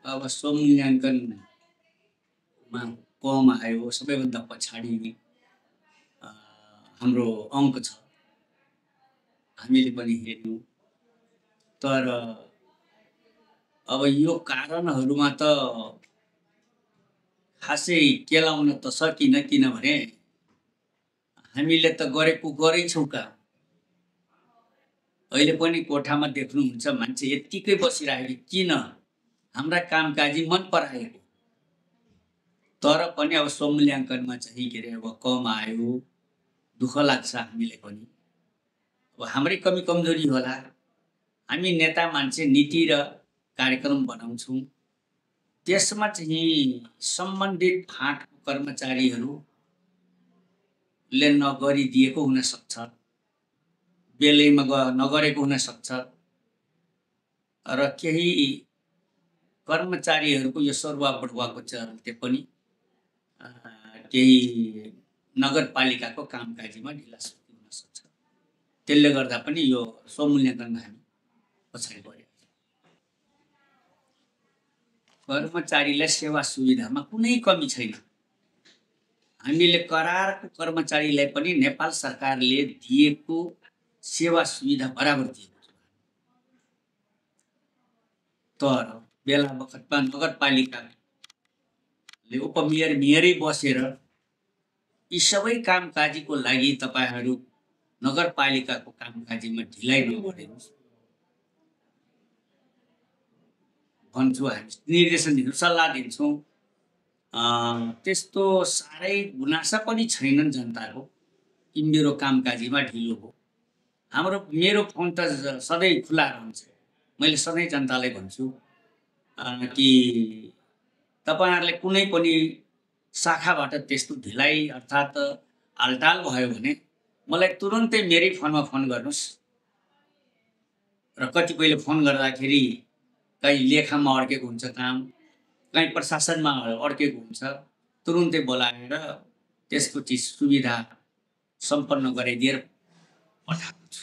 अब स्वमूल्याङ्कनमा कम आयो सबैभन्दा पछाडि हाम्रो अङ्क छ हामीले पनि हेर्नु। तर अब यो कारणहरूमा त खासै केलाउन त सकिन, किनभने हामीले त गरेको गरेछौँ काम। अहिले पनि कोठामा देख्नुहुन्छ मान्छे यत्तिकै बसिरहेको, किन? हाम्रा कामकाजी मन पराएको। तर पनि अब स्वमूल्याङ्कनमा चाहिँ के अरे अब कम आयो, दुःख लाग्छ हामीले पनि। अब हाम्रै कमी कमजोरी होला। हामी नेता मान्छे नीति र कार्यक्रम बनाउँछौँ, त्यसमा चाहिँ सम्बन्धित फाँटको कर्मचारीहरूले नगरिदिएको हुनसक्छ, बेलैमा नगरेको हुनसक्छ, र केही कर्मचारीहरूको यो सरुवा बढुवाको चलते पनि केही नगरपालिकाको कामकाजीमा ढिलासुस्ती हुनसक्छ। त्यसले गर्दा पनि यो स्वमूल्याङ्कनमा हामी पछाडि परेको छ। कर्मचारीलाई सेवा सुविधामा कुनै कमी छैन। हामीले करारको कर्मचारीलाई पनि नेपाल सरकारले दिएको सेवा सुविधा बराबर दिएको छ। तर बेला बखतमा नगरपालिकाले उपमेयर मेयरै बसेर यी सबै कामकाजीको लागि तपाईहरू नगरपालिकाको कामकाजीमा ढिलाइ नगरिदिनुहोस् भन्छौँ, हामी निर्देशन दिन्छौँ, सल्लाह दिन्छौँ। त्यस्तो साह्रै गुनासा पनि छैनन् जनताको कि मेरो कामकाजीमा ढिलो हो। मेरो फोन त सधैँ खुला रहन्छ। मैले सधैँ जनतालाई भन्छु कि तपाईहरुले कुनै पनि शाखाबाट त्यस्तो ढिलाइ अर्थात् हालटाल भयो भने मलाई तुरुन्तै मेरै फोनमा फोन गर्नुस्। र कतिपयले फोन गर्दाखेरि कहीँ लेखामा अड्केको हुन्छ काम, कहीँ प्रशासनमा अड्केको हुन्छ, तुरुन्तै बोलाएर त्यसको चिज सुविधा सम्पन्न गराइदिएर पठाएको छु।